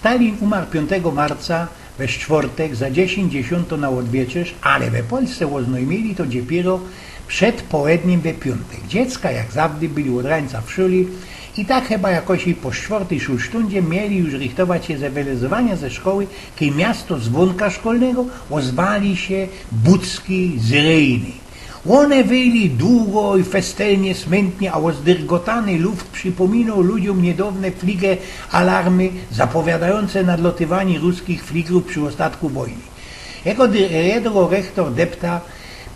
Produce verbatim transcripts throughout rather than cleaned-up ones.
Stalin umar piōntego marca we sztwortek za dziesiyńć dziesiōnto na ôdwieczerz, ale we Polsce ôznojmiyli to dopiyro przed połedniym we piōntek. Dziecka jak zawdy byli ôd rańca w szuli i tak chyba jakoś i po sztwortyj szulsztundzie mieli już rychtować sie ze wylezowania ze szkoły, kej miasto zwōnka szkolnego ôzwali sie bucki syreny. Ône wyli dugo i festelnie, smyntnie, a ôzdyrgotany luft przipōminoł ludziōm niydŏwne flige alarmy zapowiadajōnce nadlotywanie ruskich fligrōw przi ôstatku wojny. Jego di-, jego rechtor depta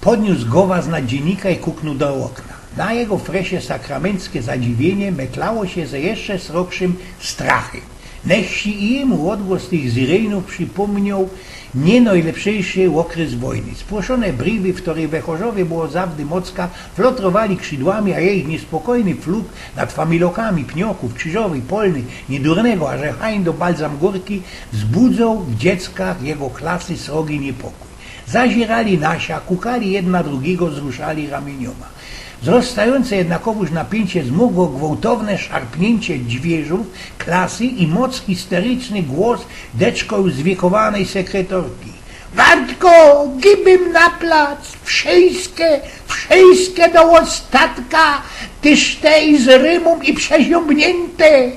podniōs gowa znad dziynnika i kuknōł do ôkna. Na jego fresie sakramenckie zadziwiynie meklało sie ze jeszcze srogszym strachym. Nechci i jymu ôdgłos tych syrenōw przipōmnioł niynojlepszejszy ôkrys wojny. Spłoszōne briwy, w kerych we Chorzowie było zawdy mocka, flotrowali krzidłami, a jejich niyspokojny flug nad familokami Pniokōw, Krziżowyj, Polny, Niydurnego, a że hań do Balzamgōrki, wzbudzoł w dzieckach jego klasy srogi niypokōj. Zazierali na sia, kukali jedyn na drugigo, zruszali ramiyniōma. Wzrostajōnce jednakowōż napiyncie zmōgło gwołtowne szarpniyńcie dźwiyrzōw klasy i moc histeryczny głos deczko już zwiekowanej sekretorki. Wartko, gibym na plac, wszyjske, wszyjske do ôstatka, tyż te i z rymōm i przeziōmbniynte.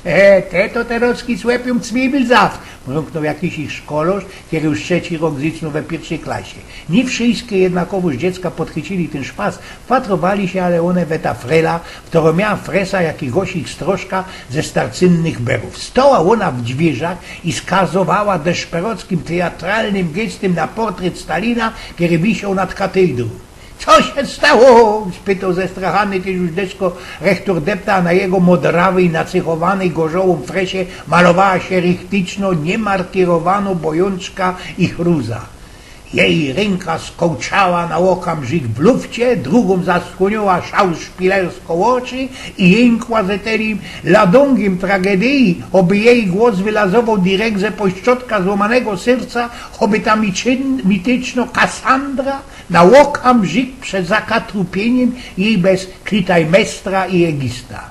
E, te to terŏzki słepiōm cmibil zaw, mrōknōł jakiś ich szkolŏrz, kery już trzeci rok zycnōł we piyrwszyj klasie. Niy wszyjske jednakowōż dziecka podchycili tyn szpas, wpatrowali sie ale ône we ta frela, kerŏ miała fresa jakigoś ich strożka ze starcynnych byrōw. Stoła ôna w dźwiyrzach i skazowała deszperockim, teatralnym gestym na portret Stalina, kery wisioł nad katejdrōm. Co sie stało? Spytoł zestrachany tyż już deczko rechtor depta, a na jego modrawyj, nacychowanyj gorzołōm fresie malowała sie richtyczno niymarkirowano bojōnczka i chruza. Jeji rynka skołczała na ôkamrzik w lufcie, drugōm zaschłōniła szauszpilersko ôczy i jynkła ze telim ladōngym tragedyji, ôby jeji głos wylazowoł direkt ze pośrodka złōmanego serca, ôby ta miczyn-, mityczno Kasandra na ôkamrzik prze zakatrupiyniymi jej bez Klitajmestra i Egista.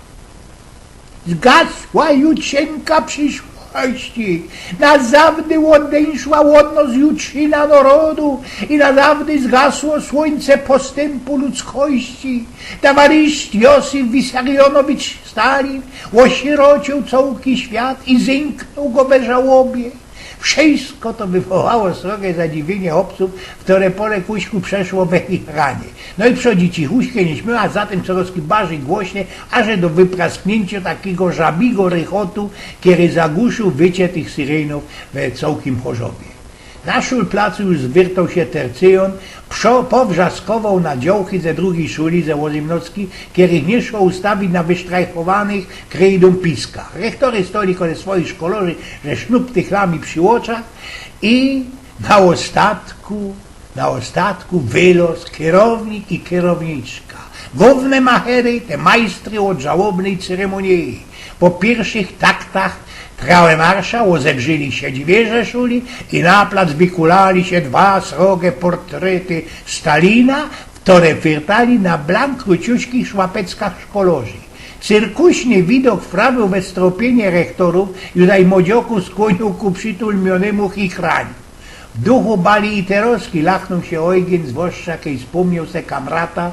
Zgasła jutrzynka przyszłości. Na zawdy ôdejszła ôd nos jutrzina norodu i na zawdy zgasło słōńce postympu ludzkości. Towarysz Josif Wissarionowicz Stalin ôsirociōł cołki świat i zynknōł go we żałobie. Wszyjsko to wywołało srogie zadziwiynie chłopcōw, kere po lekujku przeszło we chichranie. No i przodzi cichuśkie, niyśmiała, a zatym corŏz bardzij głośnie, aże do wypraskniyńciŏ takigo żabigo rychotu, kery zagłuszył wycie tych syrenōw we cołkim Chorzowie. Na szulplacu już zwyrtoł sie tercyjōn, przo-, powrzaskowoł na dziołchy ze drugij szuli, ze Ôzymnocki, kerych niy szło ustawić na wysztrajchowanych krejdōm piskach. Rechtory stoli kole swojich szkolŏrzy, ze sznuptychlami przi ôczach i na ôstatku, na ôstatku wyloz kerownik i kerowniczka. Gōwne machery, te majstry ôd żałobnyj ceremonije. Po piyrwszych taktach trałemarsza ôzebrzyli sie dźwiyrzŏ szuli i na plac wykulali sie dwa srogie portrety Stalina, kere fyrtali na blank kruciuśkich szłapeckach szkolŏrzy. Cyrkuśny widok wprawiōł we stropiynie rechtorōw, i dej młodziokōw skłōniōł ku przitulmiōnymu chichraniu. W duchu bali i terŏzki lachnōł sie ôjgyn, zwłŏszcza kej spōmnioł se kamrata,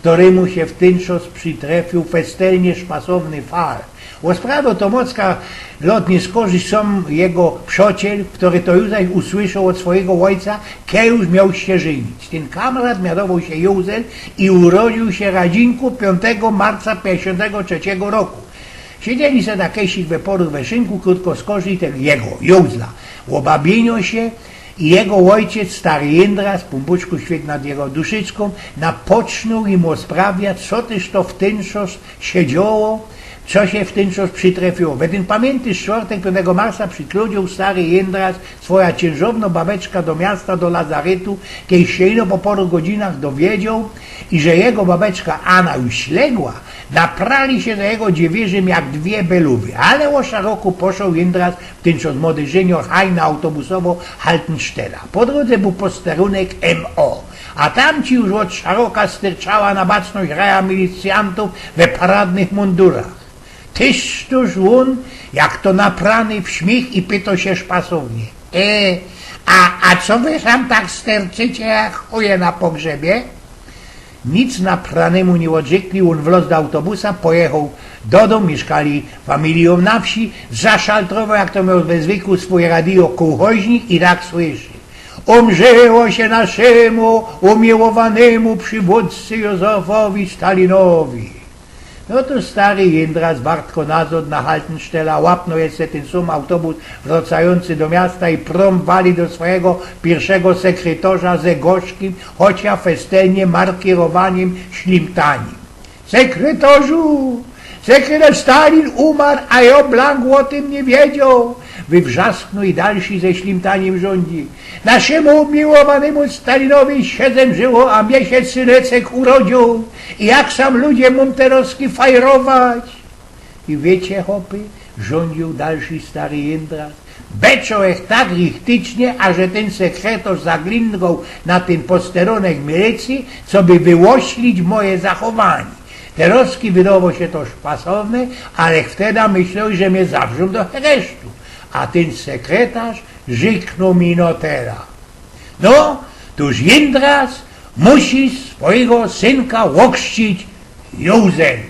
kerymu sie w tyn szos przitrefiōł festelnie szpasowny fal. Ôsprawiōł to mocka lotnie skorzść sōm jego przŏciel, kery to już usłyszoł ôd swojigo ôjca, kej już mioł sie żynić. Tyn kamrat miotowoł sie Jōzel i urodziōł sie radzinku piōntego marca piyńćdziesiōntego trzecigo roku. Siedzieli se na kejsik we pory we szynku, krōtko skorzli tego jego, Jōzla. Ôbabiyniŏ sie i jego ôjciec, stary Jindras, Pōnbōczku, świyt nad jego duszyczkōm, napocznōł im ôsprawiać, co tyż to w tyn szos sie dzioło, co sie w tyn szos przitrefiło. We tyn pamiyntny sztwortek, piyōntego marca, przikludzioł stary Jindras swoja ciynżowno babeczka do miasta, do lazaretu, kej sie ino po paru godzinach dowiedzioł, iże jego babeczka Ana już legła, naprali sie za jego dziewirzym jak dwie belōwy. Ale ôsza roku poszoł Jindras w tyn szos młody żyniŏr hań na autobusowo Haltenstella. Po drōdze bōł posterunek M O, a tamci już ôd szeroka styrczała na bacność raja milicjantōw we paradnych mundurach. Tyż tuż ôn, jak to naprany w śmiych i pyto sie szpasownie: „E, a, a co wy tam tak sterczycie jak chuje na pogrzebie?” Nic napranymu niy ôdrzykli, ôn wloz do autobusa, pojechoł do dōm, miyszkali familijōm na wsi, zaszaltrowoł, jak to mioł we zwyku, swōje radio kōłchoźnik i tak słyszy: „Umrzyło sie naszymu umiyłowanymu przywōdcy Józefowi Stalinowi”. No to stary Jindras wartko nazod na Haltenstella, łapno jeszcze tyn sōm autobus wracajōncy do miasta i prōm wali do swojigo piyrszego sekrytorza ze gorzkim, chocia festelnie markirowanym ślimtanim: „Sekrytorzu, sekrytorz Stalin umar, a jo blank ô tym niy wiedzioł”, wywrzasknōł i dalszy ze ślimtanim rzōndzi: „Naszymu umiyłowanymu Stalinowi siedym żyło, a mie sie synycek urodzioł. I jak sam ludzie mōm terozki fajrować?” „I wiycie, chopy”, rzōndziōł dalszy stary Jindras, „beczołech tak richticznie, a że tyn sekrytorz zaglindgoł na tyn posterōnek milicji, coby wyoślić moje zachowanie. Terozki wydowo sie to szpasowne, ale wteda myślołech, że mie zawrzōm do heresztu”. A tyn sekrytorz rzyknōł mi: „No tera”. No, tōż Jindras musi swojigo synka ôchrzcić Józem.